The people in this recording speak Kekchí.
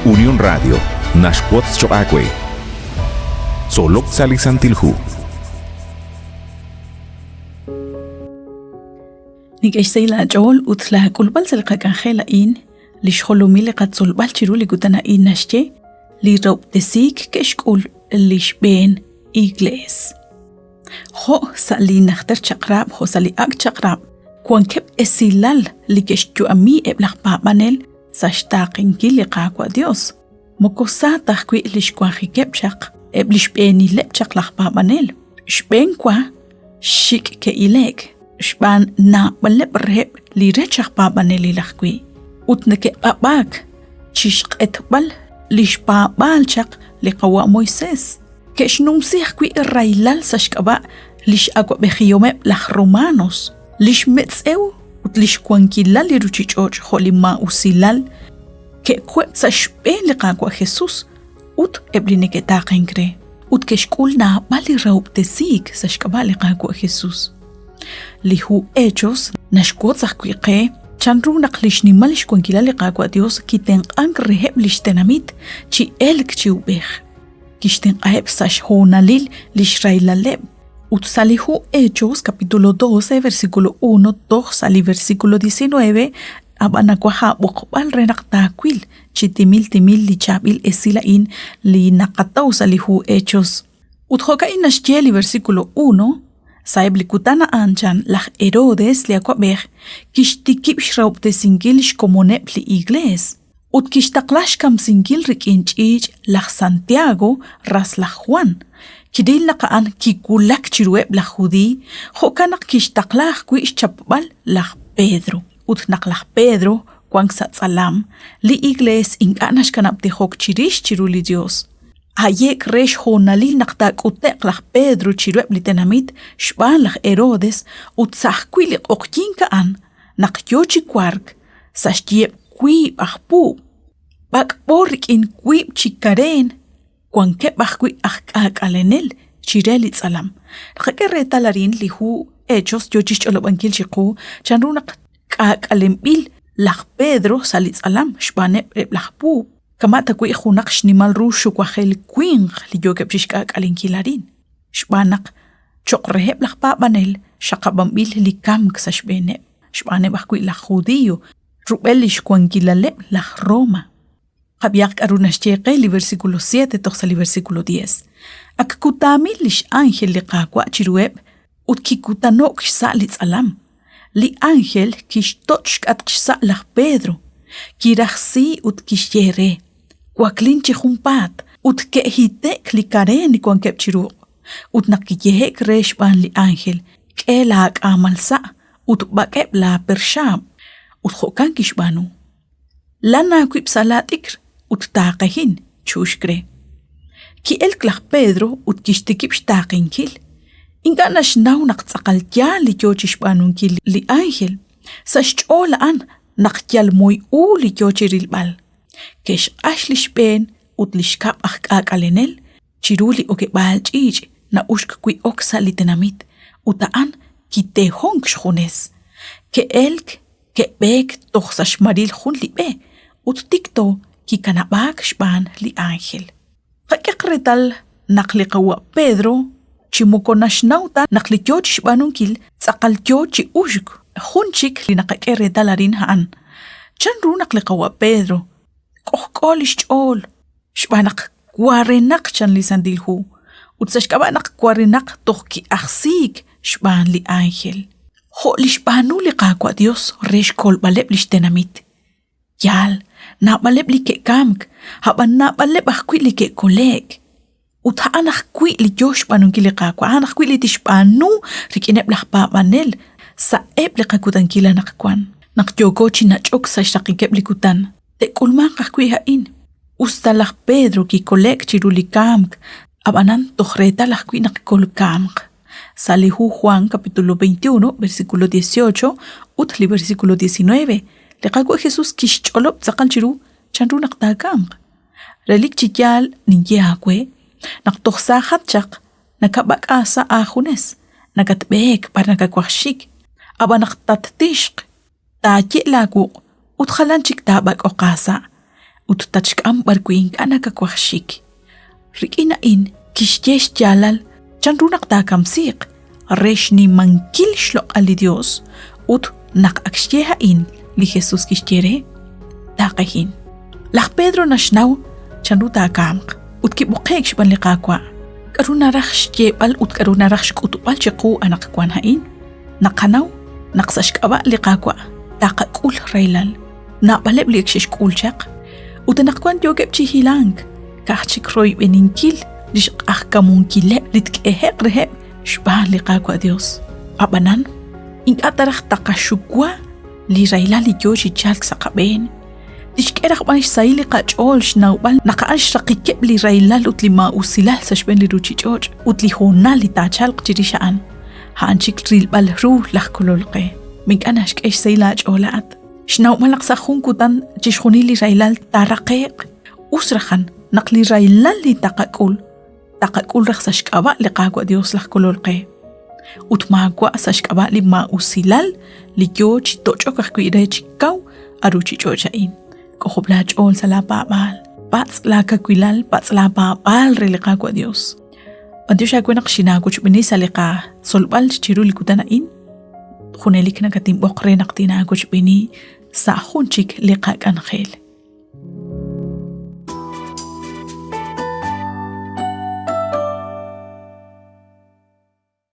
Unión Radio naxwotz choq' aawe. Tzolok sa' li Santil Hu. Nink'e xsahil aach'ool ut laak'ulb'al sa' li qak'anjel a'in, li xjolomil li qatzolb'al chiru li kutan a'in naxye li rahob'tesiik ke'xk'ul li xb'een iglees. Jo' sa' li Najter Chaq'rab' jo' sa' li Ak' Chaq'rab', wankeb' esilal li ke'xyu'ami eb' laj paab'anel sa' xtaaqenkil li Qaawa' Dios. Moko sa ta ajwi' lix wanjikeb' chaq eb' li xb'eenileb' chaq laj paab'anel. Xb'een wa xik' ke'ile'k xb'aan naab'aleb' reheb' li rech aj paab'anelil ajwi', ut neke'q'ab'aak chixq'etb'al lix paab'aal chaq li qawa' Moises. Ke'xnumsi ajwi' rahilal sa' xk'ab'a' li x'awab'ejihomeb' laj Romanos, li xmetz'ew ut li xwankilal li ruuchich'och' jo' li maa'usilal ke'we' sa' xb'een li Qaawa' Jesús ut eb' li neke'taaqenk re, ut ke'xk'ul naab'al li rahob'tesiik sa' xk'ab'a' li Qaawa' Jesús. Li hu Hechos naxwotz ajwi' qe chanru naq li xnimal xwankilal li Qaawa' Dios kitenq'ank reheb' li xtenamit chi elk chi ub'ej. Kixtenq'aheb' sa' xhoonalil li xrahilaleb'. Ut sa' li hu Hechos capítulo 12 versículo 1 toj sa' li versículo 19 ab'an nawaj aab'oqb'al re naq taawil chi timil timil li chaab'il esil a'in li naqataw sa' li hu Hechos. Ut jo'ka'in naxye li versículo 1, Sa'eb' li kutan a'an chan laj Herodes li awab'ej kixtikib' xrahob'tesinkil xkomoneb' li Iglees. Ut kixtaqla xkamsinkil rik'in ch'iich' laj Santiago, ras laj Jwan. Kiril naq a'an kiwulak chiruheb' laj Judiiy, jo'kan naq kixtaqla ajwi' xchapb'al laj Pedro. Ut naq laj Pedro wank sa' tz'alam, li Iklees ink'a' naxkanab' tijok chirix chiru li Yos. Haye'k re xhoonalil naq taak'ute'q laj Pedro chiruheb' li tenamit xb'aan laj Herodes ut sa' ajwi' li q'oqyink a'an, naq yo chi wark, sa' xyiheb' wiib' aj puub', b'ak'b'o rik'in wiib' chi kareen, wankeb' ajwi' aj k'aak'alenel chire li tz'alam. Naqak'e reetal arin li hu Hechos yo chi xch'olob'ankil chiqu chanru naq k'aak'alenb'il laj Pedro sa' li tz'alam xb'aaneb' eb' laj puub', kama' tawi' junaq xnimal ru xuwajel winq li yookeb' chi xk'aak'alenkil arin. Xb'aan naq cho'q reheb' laj paab'anel xaqab'anb'il li kamk sa' xb'eeneb', xb'aaneb' ajwi' laj Judio rub'el li xwankilaleb' laj Roma. Qab'ihaq k'aru naxye qe li versículo 7 toj sa' li versículo 10. Ak kutaamil li x'ánjel li Qaawa' chiruheb' ut kikutano'k xsa' li tz'alam. Li ánjel kixtoch' xk'atq xsa' laj Pedro, kirajsi ut kixye re, Waklin chi junpaat! Ut ke'hite'k li kareen li wankeb' chi ruq'. Ut naq kiyehe'k re xb'aan li ánjel, K'e laak'aamal sa' ut b'ak'eb' laaperxaab'. Ut jo'kan kixb'aanu. Lan aawib' sa' laat'ikr ut taaqehin, chu'uxk re. Ki'elk laj Pedro ut kixtikib' xtaaqenkil. Ink'a' naxnaw naq tz'aqal yaal li yo chi xb'aanunkil li ánjel. Sa' xch'ool a'an naq yal moy u li yo chi rilb'al. Ke'xq'ax li xb'een ut li xkab' aj k'aak'alenel chiru li okeb'aal ch'iich' na'uxk wi' ok sa' li tenamit, ut a'an kitehonk xjunes. Ke'elk, ke'b'eek toj sa' xmaril jun li b'e, ut tikto kikanab'aak xb'aan li ánjel. Qak'ehaq reetal naq li qawa' Pedro chi moko naxnaw ta naq li yo chi xb'aanunkil tz'aqal yo chi uxk. Jun chik li naqak'e reetal arin a'an chanru naq li qawa' Pedro k'ojk'o li xch'ool xb'aan naq warenaq chan li Santil Hu ut sa' xk'ab'a' naq warenaq toj ki'ajsiik xb'aan li ánjel. Jo' li xb'aanu li Qaawa' Yos re xkolb'aleb' li xtenamit. Yaal, naab'aleb' li ke'kamk, ab'an naab'aleb' ajwi' li ke'kole'k. Ut a'an ajwi' li yo xb'aanunkil li Qaawa', a'an ajwi' li tixb'aanu rik'ineb' laj paab'anel sa'eb' li qakutankil anaqwan. Naq yooko chi nach'ok sa' xraqikeb' li kutan, te'k'ulmanq ajwi' a'in. Us ta laj Pedro kikole'k chiru li kamk, ab'anan toj reetal ajwi' naq kolkamq. Sa' li hu Juan capítulo 21, versículo 18 ut li versículo 19, Li Qaawa' Jesús kixch'olob' tz'aqal chiru chanru naq taakamq. Relik chi yaal ninye aawe naq toj saajat chaq nakab'ak'a sa' aajunes, nakatb'eek b'ar nakawaj xik, ab'an naq tattixq, taaye' laawuq' ut jalan chik taab'ak'oq aasa' ut tatxk'am b'arwi' ink'a' nakawaj xik. Rik'in a'in kixye xyaalal chanru naq taakamsiiq re xnimankil xloq'al li Dios ut naq ak xye a'in li Jesús kixye re, Taaqehin. Laj Pedro naxnaw chanru taakamq ut kib'oqe'k xb'aan li Qaawa'. K'aru naraj xyeeb'al ut k'aru naraj xk'utb'al chiqu anaqwan a'in? Naqanaw naq sa' xk'ab'a' li Qaawa' taqak'ul rahilal. Naab'aleb' li ak xe'xk'ul chaq ut anaqwan yookeb' chi hilank, ka'aj chik royb'eninkil li xq'ajkamunkileb' li tk'ehe'q reheb' xb'aan li Qaawa' Dios. Ab'anan, ink'a' ta raj taqaxuwa li rahilal li yoo chi chalk sa' qab'een. Tixk'e raj b'an xsahil li qach'ool xnawb'al naq a'an xraqikeb' li rahilal ut li maa'usilal sa' xb'een li ruuchich'och' ut li hoonal li taachalq chirix a'an. A'an chik rilb'al ru laj Kolol qe. Ma ink'a' naxk'e xsahil aach'ool laa'at? Xnawb'al naq sa' jun kutan chixjunil li rahilal taaraqe'q, us rajan naq li rahilal li taqak'ul, taqak'ul raj sa' xk'ab'a' li Qaawa' Dios laj Kolol qe. Ut maawa' sa' xk'ab'a' li maa'usilal li yoo chi toch'ok ajwi' re chi kaw a ruuchich'och' a'in. K'ojob' laach'ool sa' laapaab'aal, patz' laakawilal, patz' laapaab'aal re li Qaawa' Dios. B'antiox aawe naq xinaawochb'eeni sa' li qatzolb'al chiru li kutan a'in. Junelik nakatinb'oq re naq tinaawochb'eeni sa' jun chik li qak'anjel.